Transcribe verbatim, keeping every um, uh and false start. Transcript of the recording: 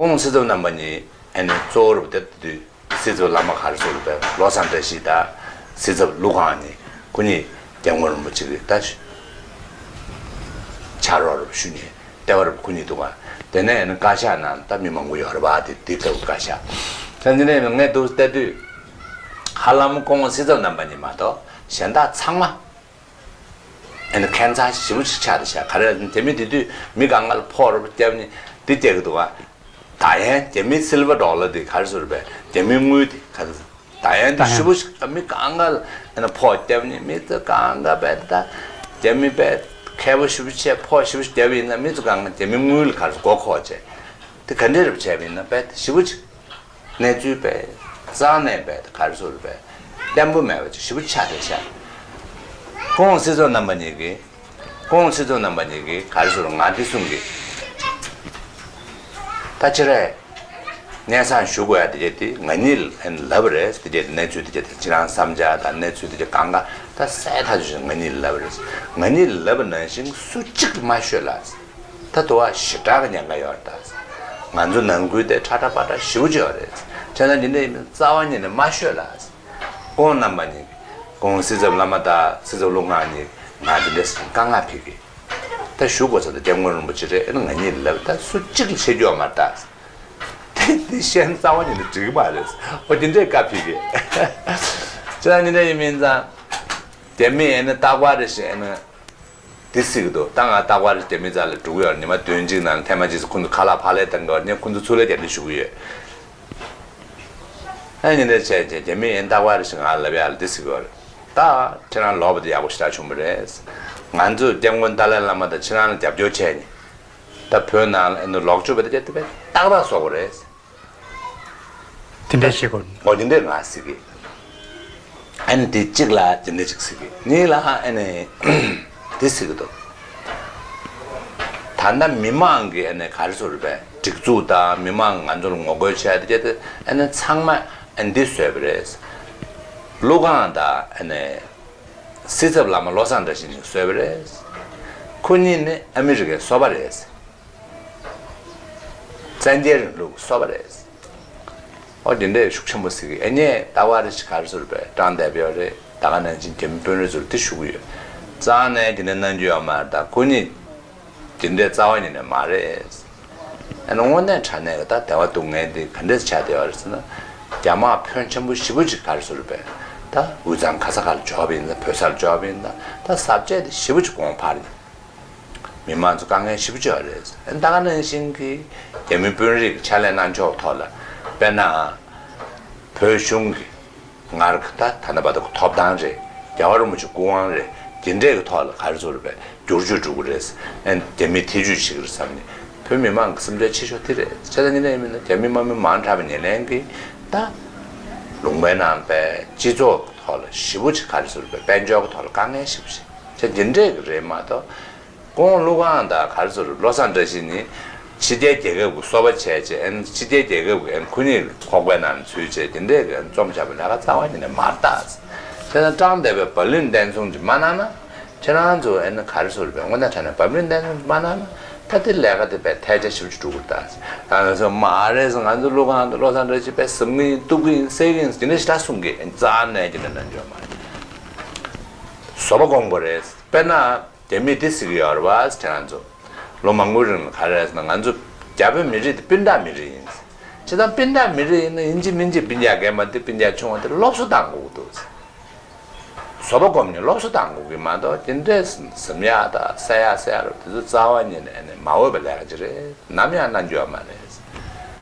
ཁོང་སྲིད་ཚབ་རྣམ་པ་གཉིས་ཨ་ནི་གཙོ་བོར་བསྡད་དུས། སྲིད་ཚབ་བླ་མ་ག་རེ་ཟེར་བས་བློ་བཟང་བཀྲ་ཤིས་དང་སྲིད་ཚབ་ཀླུ་ཁང་གཉིས། ཁོ་གཉིས་སྐྱབས་མགོན་རིན་པོ་ཆེ་གི་ད་ཕྱག་རོགས་རུ་ཞུ་མཁན་ལྟེ་བ་རུ་ཁོ་གཉིས་འདུག་ག་དེ་ནས་ཨ་ནི་བཀའ་ཤག་ནང་ད་མི་མང་པོ་ཡོད་རེད་པ། དེ་དེ་ལྟ་བུ་བཀའ་ཤག་ད་འདི་ནས་ངས་འདུག་བལྟ་དུས། ཧ་ལམ་ཁོང་སྲིད་ཚབ་རྣམ་པ་གཉིས་མ་གཏོགས་གཞན་དག་ཚང་མ། ཨ་ནི་ཁྱད་མཚར་ཞེ་པོ་ཅིག་ཆགས་བསྡད་ཤག་ག་རེ་རེད་དེ་མི་དེ་དུས་མི་གང་ག་ལ་ཕོགས་རོགས་བརྒྱབ་ནས་འདི་བསྡད་ཀྱི་འདུག་ག་ད་ཡང་རྒྱ་མི་སིལ་བ་ཌོ་ལར་དེ་ག་རེ་ཟེར་བས་རྒྱ་མི་དངུལ་དེ་ག་རེ་ཟེར། ད་ཡང་དེ་ཞེ་པོ་ཞིག་མི་གང་ག་ལ་ཨ་ནི་ཕོགས་བརྒྱབ་ནས་མི་ཚོ་གང་ག་བས་ད་རྒྱ་མི་བས་མཁས་པོ་ཞེ་པོ་བྱས་ཕོགས་ཞེ་པོ་ཞིག་བརྒྱབ་ཡིན་ན་མི་ཚོ་གང་ག་རྒྱ་མི་དངུལ་ལ་ག་རེ་ཟེར་མགོ་འཁོར་བྱས་དེ་ག་འདྲས་རེ་བྱས་པ་ཡིན་ན་བས་ཞེ་པོ་ཅིག་གནས་ཚུལ་བས་རྩ་ནས་བས་ག་རེ་ཟེར་བས་བརྟན་པོ་མེད་པ་ཅིག་ཞེ་པོ་ཆགས་བསྡད་ཤག་ཁོང་སྲིད་ཚོགས་རྣམ་པ་གཉིས་ཀྱིས་ཁོང་སྲིད་ཚོགས་རྣམ་པ་གཉིས་ཀྱིས་ག་རེ་ཟེར་ང་འདི་གསུང་གི་ད་ཕྱིར་རེད། གནས་ཚང་ཞུ་དགོས་ཡ་དེ་གྱད་དེ་ང་གཉིས་ལ་ལབ་པ་རེད། དེ་གྱད་དེ་གནས་ཚུལ་དེ་གྱད་དེ་ཁྱེད་རང་བསམ་འཆར་དང་གནས་ཚུལ་དེ་གྱད་གང་ག་ད་གསལ་ཐག་ཆོད་ང་གཉིས་ལ་ལབ་པ་རེད། ང་གཉིས་ལ་ལབ་པ་ནང་བཞིན་སུ་གཅིག་ལ་མ་ཤོད་ལ། ད་དུ་བ་ཞེ་དྲག་གི་ཉེན་ཁ་ཡོད་རེད་ད། ང་ཚོ་ནང་ཁུལ་དེ་ཁྲ་ཁྲ་པ་ཁྲ་ཞེ་པོ་ཅིག་ཡོད་རེད། བྱས་ན་འདི་འདྲ་ཡིན་མིན་རྩ་བ་ཉིད་ནས་མ་ཤོད་ལ། ཁོང་རྣམ་པ་གཉིས་ཀྱིས་ཁོང་སྲིད་ཚབ་བླ་མ་དང་སྲིད་ཚབ་ཀླུ་ཁང་གཉིས་ང་འདི་འདྲ་ཞིག་དཀའ་ངལ་ཕེབས་ཀྱི། ད་ཞུ་དགོས་ས་དང་སྐྱབས་མགོན་རིན་པོ་ཆེ་རེད། ཨ་ནི་ང་གཉིས་ལབ་ད་སུ་གཅིག་ལ་བཤད་རྒྱུ་ཡོད་མ་རེད་ད། དེ་དེ་བཤད་ན་རྩ་བ་ཉིད་ནས་འགྲིག་གི་མ་རེད། ཨོ་དེ་འདྲའི་བཀའ་ཕེབས་ཀྱི། ཁྱེད་རང་འདི་འདྲ་ཡིན་མིན་ཙང་། རྒྱ་མི་ཨེ་ནི་རྟག་པར་རེ་བཞིན་ཨེ་ནི། དེ་སྲིད་ཀྱི་འདུག་ད་ང་རྟག་པར་རྒྱ་མི་རྩ་ལ་འགྲོ་གི་ཡོད། ཉི་མ་བདུན་གཅིག་ནང་ལ་ཐེངས་མ་གཅིག་ཙམ་ཁོང་ཚོ་ཁ་ལག་ཕར་ལེན་བཏང་གི་ཡོད། ངས་ཁོང་ཚོ་ཚུར་ལེན་རྒྱབ་འདྲི་ཞུ་གི་ཡོད། ཨ་ནི་འདྲ་བྱས་བྱས་རྒྱ་མི་ཡིན་རྟག་པར་ཞིག་ང་ལབ་ཡག་ལ་འདི་ཟེར་གི་ཡོད་རེད། ད་ཁྱེད་རང་ལོག་པ་དེ་ཡག་པོ་ཞེ་དྲག་བྱུང་བ་རེད། ང་ཚོས་སྐྱབས་མགོན་ཏཱ་ལའི་བླ་མ་དང་ཁྱེད་རང་ལ་རྒྱབ་སྐྱོར་བྱས་ནས་ད་བོད་ནང་ལ་ཨ་ནི་ལོག་སྤྱོད་པ་དེ་དེ་བས་ཏག་ཏག་བཟོ་དགོས་རེད། དེ་འདྲའི་བྱེད་དགོས། འོ་དེ་འདྲའི་ང་ཟེར་གི། ཨ་ནི་དེ་གཅིག་ལ་དེ་འདྲའི་གཅིག་ཟེར་གི། གཉིས་ལ་ཨ་ནི་དེ་ཟེར་གི་འདུག་ད་ལྟ་མི་མང་གི་ཨ་ནི་ག་རེ་ཟེར་བས་སྒྲིག་འཛུགས་དང་མི་མང་ང་ཚོ་ལ་ངོ་རྒོལ་བྱས་ཏེ་ཨ་ནི་ཚང་མ་ཨ་ནི་འདི་བཟོས་པ་རེད། ཀླུ་ཁང་དང་ཨ་ནི་སྲིད་ཚབ་བླ་མ་བློ་བཟང་བཀྲ་ཤིས་གཉིས་བཟོས་པ་རེད། ཁོ་གཉིས་ནི་ཨ་མི་རི་ཀའི་སོ་པ་རེད། བཙན་རྒྱལ་རིང་ལུགས་སོ་པ་རེད། ཨོ་དེ་འདྲའི་ཤུགས་ཆེན་པོ་ཟེར་གི། ཨ་ནི་ད་བར་ཞིག་ག་རེ་ཟེར་བས་དྲང་བསྡད་པ་ཡོད་རེད། ད་ག་ནང་བཞིན་རྒྱ་མི་དཔོན་རིགས་ཚོར་དེ་ཞུ་གི་ཡོད། རྩ་ནས་དེ་འདྲ་གནང་རྒྱུ་ཡོད་མ་རེད། ད་ཁོ་གཉིས་དེ་འདྲའི་རྩ་བ་ཉིད་ནས་མ་རེད། ཨ་ནི་དངོས་གནས་དྲང་གནས་ཀྱི་ད་དེ་བ་སྡུག་བསྔལ་འདི་ག་འདྲས་ཆགས་བསྡད་ཡོད་རེད་ཟེར་ན། རྒྱ་དམག་ཕོན་ཆེན་པོ་ཞེ་པོ་ཅིག་ག་རེ་ཟེར་བས་ད་དབུས་གཙང་ག་ས་ག་ལ་འབྱོར་བ་ཡིན་ན་བོད་ས་ལ་འབྱོར་བ་ཡིན་ན་ད་ཟབ་ཆས་དེ་ཞེ་པོ་ཅིག་གོང་འཕར་ཡིན། མི་མང་ཚོ་དཀའ་ངལ་ཞེ་པོ་ཅིག་ཡོད་རེད། ད་ག་ནང་བཞིན་གྱི་རྒྱ་མི་དཔོན་རིགས་ཕྱག་ལས་གནང་ཕྱོགས་ཐོག་ལ་དཔེར་ན་བོད་གཞུང་གི་སྔར་གྱི་ད་ད་ལྟ་བར་དུ་ཐོབ་ཐང་རེད། རྒྱལ་བ་རིན་པོ་ཆེ་སྐུ་དབང་རེད། དེ་འདྲས་ཀྱི་ཐོག་ལ་ག་རེ་ཟེར་བས་བསྒྱུར་བཅོས་འགྲོ་གི་རེད། ཨ་ནི་རྒྱ་མིས་ཐེ་ཇུས་བྱེད་ཀྱི་རེད་བསམ་ནས་བོད་མི་མང་གི་སེམས་ཁྲལ་ཆེ་ཤོས་དེ་རེད། བྱས་ཙང་ཉིན་ནས་ཡིན་མིན་ན་རྒྱ་མི་དམག་མི་མང་དྲགས་པའི་ཉེར་ལེན་གྱིས་ད་ལུང་པའི་ནང་པའི་སྤྱི་ཚོགས་ཀྱི་ཐོག་ལ་ཞེ་པོ་ཅིག་ག་རེ་ཟེར་བས་དཔལ་འབྱོར་གྱི་ཐོག་ལ་དཀའ་ངལ་ཞེ་པོ་ཅིག་བྱས་དེ་འདྲས་ཀྱི་རེད་མ་གཏོགས། ཁོང་ཀླུ་ཁང་དང་ག་རེ་ཟེར་བློ་བཟང་བཀྲ་ཤིས་ནི་ཕྱི་རྒྱལ་རྒྱལ་ཁབ་ཀྱི་སོ་པ་བྱས་བྱས་ཨན་ཕྱི་རྒྱལ་རྒྱལ་ཁབ་ཀྱི་ཨན་ཁོ་གཉིས་ཁོག་པའི་ནང་ཚུད་བྱས་དེ་འདྲས་ཀྱི་ཨན་རྩོམ་བྱ་བའི་ལས་ཀ་རྩ་བ་ཉིད་ནས་མ་རེད་ད། དེ་ན་དྲང་བདེན་པའི་བ་ལུན་བརྟན་སྲུང་ཅིག་མ་གནང་ན་ཁྱེད་རང་ཚོ་ཨན་ག་རེ་ཟེར་བའི་དངོས་གནས་དྲང་གནས་བ་ལུན་བརྟན་སྲུང་ཅིག་མ་གནང་ན་ད་དེ་ལས་ཀ་དེ་བས་ཐལ་ཆ་ཞེ་པོ་ཅིག་འགྲོ་གི་རེད་ད། ཨན་ཚོ་མ་རེད་ཟེར་ང་ཚོ་ཀླུ་ཁང་དང་བློ་བཟང་བཀྲ་ཤིས་པས་ཟིན་གི་ཡིན་གཏུག་གི་ཡིན་བསད་གི་ཡིན་དེ་འདྲས་ཞེ་དྲག་གསུང་གི་ཨན་རྩ་ནས་ཀྱི་འདྲ་འདྲ་འཇོག་མ་རེད། བཟོ་པ་དགོངས་པ་རེད། དཔེར་ན། རྒྱ་མིས་འདི་ཟེར་གྱི་ཡོད་རེད་བ་ཁྱེད་རང་ཚོ། ལོ་མང་པོའི་རིང་ལ་ག་རེ་རེད་ཟེར་ན་ང་ཚོ་རྒྱ་བོད་མི་རིགས་འདི་སྤུན་ཟླ་མི་རིགས་ཡིན། བྱས་ཙང་སྤུན་ཟླ་མི་རིགས་ཡིན་ན་ཡིན་གཅིག་མིན་གཅིག་སྤུན་ཀྱག་རྒན་པ་འདི་སྤུན་ཀྱག་ཆུང་བ་འདི་སློབ་གསོ་བཏང་དགོས་ཀྱི་འདུག་བཟོ་པ་སྒོམ་ནས་སློབ་གསོ་བཏང་དགོས་ཀྱི་མ་གཏོགས་དེ་འདྲས་ཟིན་ཡག་དང་བསད་ཡག་བསད་ཡག་རེད་དེ་ཚོ་རྩ་བ་ཉིད་ནས་ནས་མ་འོས་པའི་ལས་ཀ་ཅིག་རེད། ནམ་ཡང་གནང་རྒྱུ་ཡོད་མ་རེད།